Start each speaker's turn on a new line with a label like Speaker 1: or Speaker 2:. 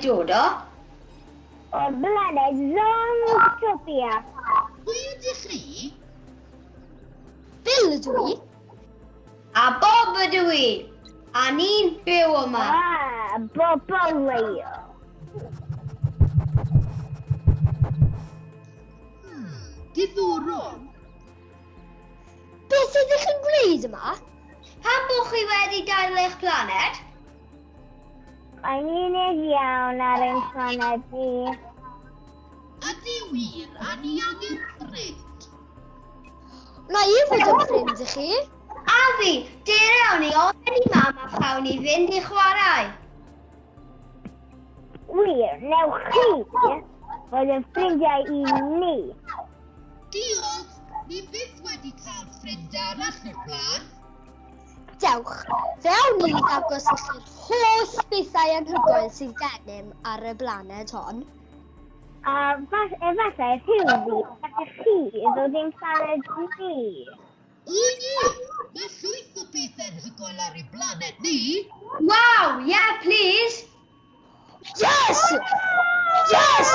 Speaker 1: dod o?
Speaker 2: O'r blaned Zontopia.
Speaker 3: Pwy ydych chi?
Speaker 4: Bill ydw i.
Speaker 1: A Bob ydw i. A ni'n byw yma.
Speaker 2: Ah, bobl leol.
Speaker 3: Diddorol.
Speaker 4: Beth ydych chi'n gwneud yma?
Speaker 1: Pam bod chi wedi gadael eich planed?
Speaker 2: Mae'n unig iawn ar ein planed ni.
Speaker 3: Ydy wir, a ni angen ffrind.
Speaker 4: Wna i fod yn ffrind i chi.
Speaker 1: A fi, dere awn ni ofyn i mam a chawn ni fynd i chwarae.
Speaker 2: Wir, newch chi fod yn ffrindiau i ni.
Speaker 3: Diolch, ni byth wedi cael ffrind arall o'r blaen.
Speaker 4: Dewch, fe awn ni i ddangos i chi'r holl bethau anhygoel sydd gennym ar y blaned hon.
Speaker 2: A efallai rhyw ddydd gallech chi ddod i'n planed ni.
Speaker 3: O ie, mae llwyth o bethau anhygoel ar ein blaned ni.
Speaker 1: Wow, yeah, please.
Speaker 4: Yes! Yes!